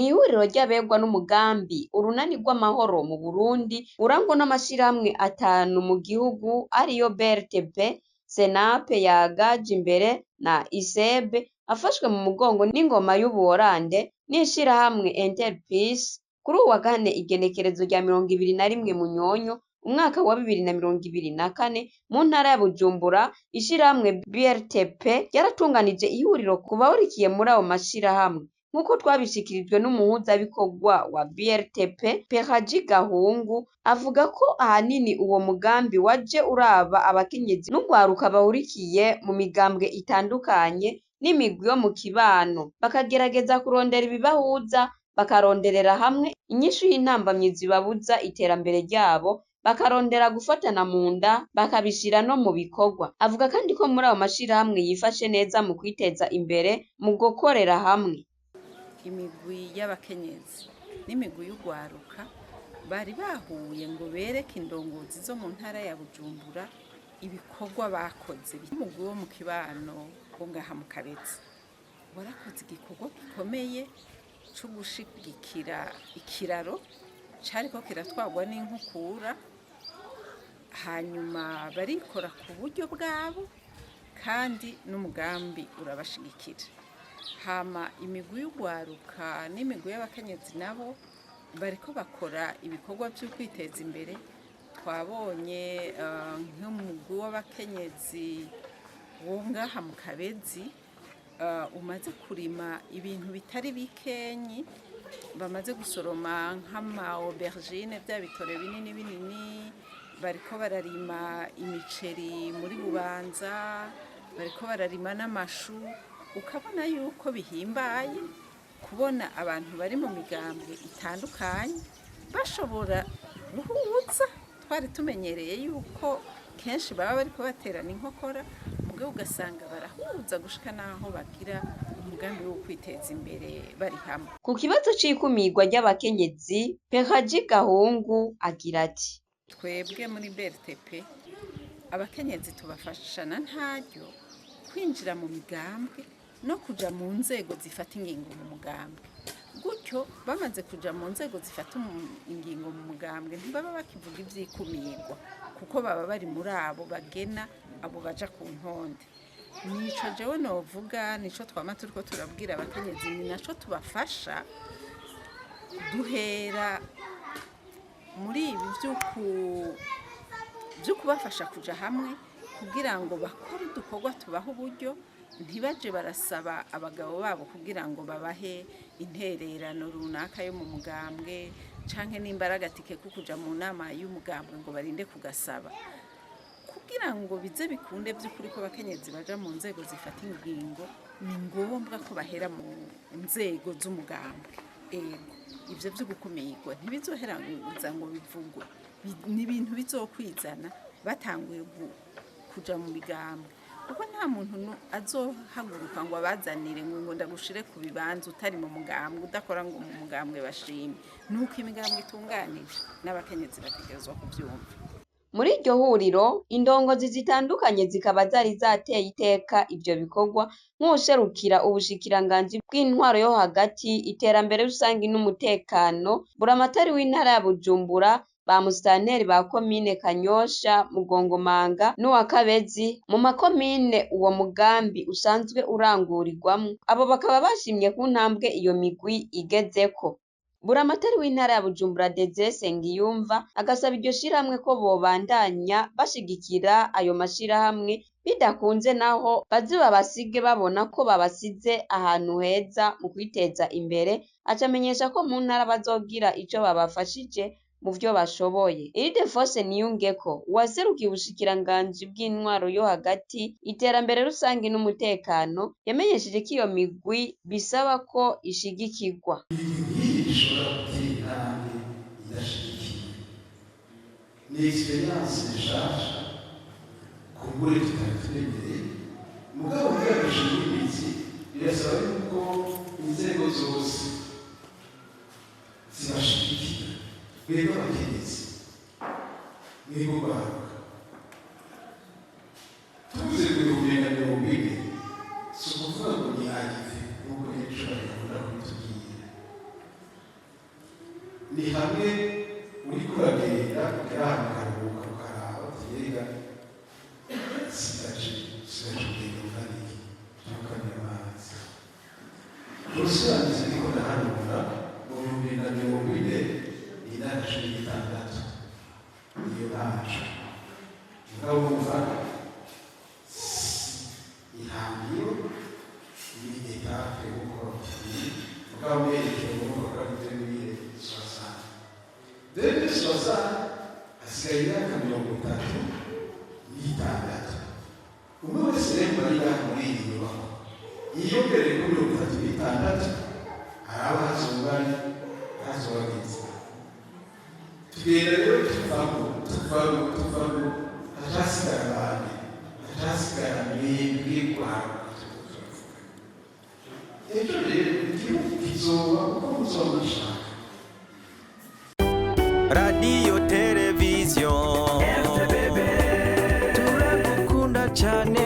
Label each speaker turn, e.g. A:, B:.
A: Mw'ihuriro ry'abegwa n'umugambi Urunani rw'amahoro mu Burundi urangwa n'amashirahamwe atanu mu gihugu ariyo BRTP, Senape, Yaga, Jimbere na ISEB afashwe mu mugongo n'ingoma y'Ubuholande n'ishirahamwe Interpeace, kuri uwu wa kane igenekerezo rya 21 Munyonyo umwaka wa 2024 mu ntara ya Bujumbura, ishirahamwe BRTP ryaratunganije ihuriro ku bahurikiye muri ayo mashirahamwe. Nk'uko twabishikirijwe n'umuhuzabikorwa wa BRTP, Pelagie Gahungu, avuga ko ahanini uwo mugambi waje uraba abakenyezi n'urwaruka bahurikiye mu migambwe itandukanye n'imigwi yo mu kibano, bakagerageza kurondera ibibahuza, bakaronderera hamwe inyishu y'intambamyi zibabuza iterambere ryabo, bakarondera gufatana mu nda bakabishira no mu bikorwa. Avuga kandi ko muri ayo mashirahamwe yifashe neza mu kwiteza imbere mu gukorera hamwe.
B: Imigwi y'abakenyezi n'imigwi y'urwaruka bari bahuye ngo bereke indongozi zo mu ntara ya Bujumbura ibikorwa bakoze. Umugwi wo mu kibano wo ngaha mu Kabezi warakoze igikorwa gikomeye co gushigikira ikiraro cariko kiratwarwa n'inkukura, hanyuma barikora ku buryo bwabo kandi n'umugambi urabashigikira. Hama imigwi y'urwaruka n'imigwi y'abakenyezi nabo bariko bakora ibikorwa vyo kwiteza imbere. Twabonye nk'umugwi w'abakenyezi wo ngaha mu Kabezi umaze kurima ibintu bitari bikenyi, bamaze gusoroma nk'ama aubergine, vya bitore binini binini, bariko bararima imiceri muri Bubanza, bariko bararima n'amashu. Ukabona yuko bihimbaye kubona abantu bari mu migambwe itandukanye bashobora guhuza. Twari tumenyereye yuko kenshi baba bariko baterana inkokora, mugabo ugasanga barahuza gushika naho bagira umugambi wo kwiteza imbere bari hamwe.
A: Ku kibazo c'ikumirwa ry'abakenyezi, Pelagie Gahungu agira ati:
B: Twebwe muri BRTP abakenyezi tubafashana ntaryo kwinjira mu migambwe no kuja mu nzego zifata ingingo mu mugambwe. Gutyo bamaze kuja mu nzego zifata ingingo mu mugambwe, ntibaba bakivuga ivy'ikumirwa kuko baba bari muri abo bagena abo baja ku ntonde. Nico jewe novuga, nico twama turiko turabwira abakenyezi, ni naco tubafasha. Duhera muri ibi vyo kubafasha kuja hamwe kugira ngo bakore udukorwa tubaha uburyo, ntibaje barasaba abagabo babo kugira ngo babahe intererano runaka yo mu mugambwe, canke nimba ari agatike ko kuja mu nama y'umugambwe ngo barinde kugasaba. Kugira ngo bize bikunde vy'ukuri ko abakenyezi baja mu nzego zifata ingingo, ni ngombwa ko bahera mu nzego z'umugambwe. Ego, ivyo vyo gukumirwa ntibizoheranza ngo bivugwe, ni ibintu bizokwizana batanguye kuja mu migambwe, kuko nta muntu azohaguruka ngo abazanire ngo ndagushire ku bibanza utari mu mugambwe, udakora ngo mu mugambwe bashime. Nuko imigambwe itunganije n'abakenyezi bategerezwa kuvyumva.
A: Muri iryo huriro indongozi zitandukanye zikaba zari zateye iteka ivyo bikorwa, nk'uwuserukira ubushikiranganji bw'intwaro yo hagati, iterambere rusangi n'umutekano, buramatari w'intara ya Bujumbura, ba musitanteri ba komine Kanyosha, Mugongomanga n'uwa Kabezi mu makomine uwo mugambi usanzwe urangurirwamwo. Abo bakaba bashimye ku ntambwe iyo migwi igezeko. Buramatari w'intara ya Bujumbura Desire Nsengiyumva agasaba iryo shirahamwe ko bobandanya bashigikira ayo mashirahamwe, bidakunze naho baze babasige babona ko babasize ahantu heza mu kwiteza imbere. Aca amenyesha ko mu ntara bazogira ico babafashije mu vyo bashoboye. Ildefonse Niyungeko, uwaserukiye ubushikiranganji bw'intwaro yo hagati, iterambere rusangi n'umutekano, yamenyesheje ko iyo migwi bisaba ko ishigikirwa.
C: Imigwi ishobora gutera intambwe idashigikiwe ni expérience nshasha kumbure tutari tumenyereye, mugabo kugira dushinge imizi birasaba yuko inzego zose zibashigikira, mwebwe abakenyezi, mwebwe urwaruka. Tuvuze ku 2040, si ukuvuga ngo ni arrivé nk'uko nyir'ishobora yakunda kubitubwira. Ni hamwe uriko uragenda, ugera ahantu ukaruhuka, ukaraba uti: "Mbega sigaje urugendo rungana iki?" Cyangwa amazi urusobanutse. Ndiko ndahanura mu 2040 ni imyaka 16, niyo ntaco. Mugabo wumva ihangiro ni étape, kuko mugabo werekeye urumva ko ari 2060. 2060 hasigaye imyaka 36. Umwe wese rero bari ngaha muri iyi nyubako yiyongereye kuri 36, araba hazoba ari hazoba ageze. Tugenda rero tuvamo, tuvamo, tuvamo, hacasigara abandi, hacasigara mwebwe rwaruka turiko turavuga. Ejo rero igihugu kizoba uko muzoba mushaka.
D: Radiyo, televiziyo, turagukunda cyane.